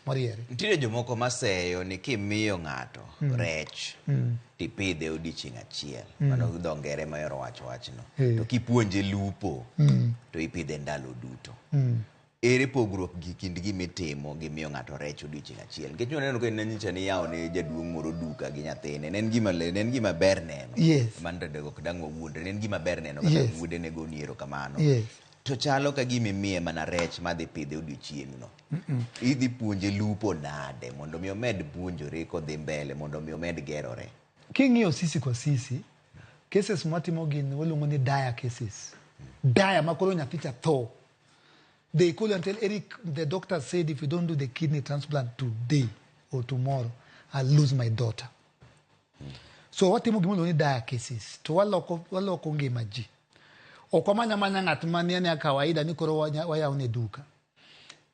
Moriere. Nitiere jomoko maseyo ni kimiyo ng'ato rech tipidhe odiochieng' achiel. Mano dho ngere ma ohero wacho wachno. To kipuonje lupo to ipidhe ndalo duto. Ere pogruok gi kind gimitimo gi miyo ng'ato rech odiochieng' achiel? Nikech nwaneno ka nyicha ni yawo ne jaduong' moro duka gi nyathine. Ne en gima ne en gima ber neno. Mano to ok dang' wawuondre. Ne en gima ber neno kaka wuode ne goni erokamano. To chalo ka gima imiye mana rech madhi pidhe odiochieng'no. Idhi puonje lupo nade mondo mi omed puonjore kodhi mbele mondo mi omed gerore? King'iyo Sisi kwa Sisi, cases mwatimo gin waluongo ni dire cases. Dire ma koro nyathi cha tho. They call you and tell Eric, the doctor said if you don't do the kidney transplant today or tomorrow, I'll lose my daughter. So watimo gima iluongo ni dire cases to waloko ngima ji. Ok wamanya manya ng'at manie ne kawaida ni koro wayawne duka.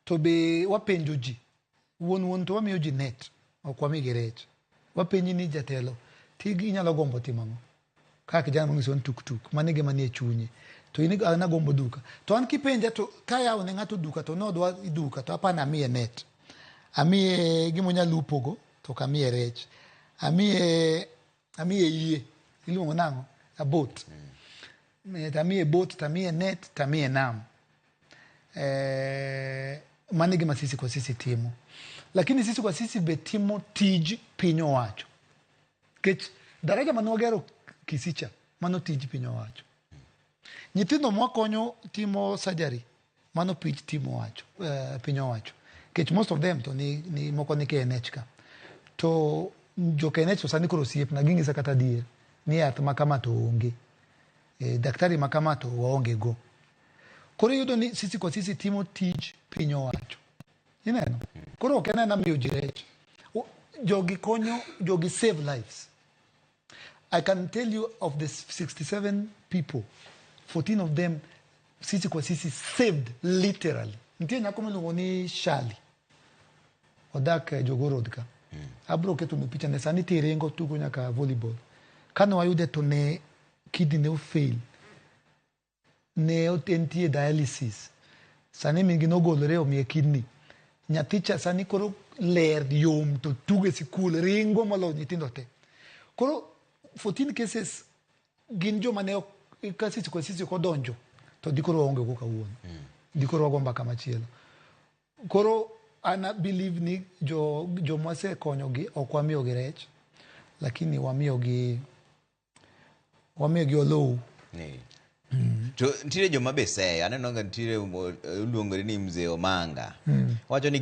To be wapenjo ji. Wuon wuon to wamiyo ji net, ok wamigi rech. Wapenji ni jatelo, tigi inyalo gombo timo ang'o? Kaka kijana monyiso ni tuk tuk, mano e gima nie chunye. To in an agombo duka. To an kipenja to kayawo ne ng'ato duka to nodwa duka to apani amiye net. Amiye gima onyalo lupo go to ok amiye rech. Amiye yie, iluongo nang'o? A boat. To amiye boat, to amiye net, to amiye nam. Mano e gima Sisi kwa Sisi timo. Lakini Sisi kwa Sisi be timo tij piny owacho. Nikech daraja mane wagero Kisii cha, mano tij piny owacho. Nyithindo mwakonyo timo surgery, mano piny timo owacho, piny owacho. Nikech most of them to ni moko ni KNH ka. To jo KNH to sani koro osiepna, ging'isa kata adier ni yath ma kama to onge. Daktari ma kama to waonge go. Koro iyudo ni Sisi kwa Sisi timo tij piny owacho. Ineno? Koro ok en aena miyo ji rech. Jogi konyo, jogi save lives. I can tell you of the 67 people, 14 of them Sisi kwa Sisi saved literally. Nitie nyako miluongo ni Shali. Odak Jogoo Road ka. Abro keto nu picha ne sani tiringo tugo nyaka volleyball. Kane wayude to ne kidney ne ofail. Ne entie dialysis. Sani min gi nogolore omiye kidney. Nyathi cha sani koro ler yom to tugo e sikul ringo moloyo nyithindo te. Koro 14 cases gin joma ne ok ka Sisi kwa Sisi ok odonjo to dikoro waonge go kawuono. Dikoro wago mbaka machielo. Koro an believe ni jo joma wasekonyogi ok wamiyogi rech lakini wamiyogi olou. To nitiere joma be seyo, aneno ka nitiere iluongore ni Mzee Omanga. Wacho ni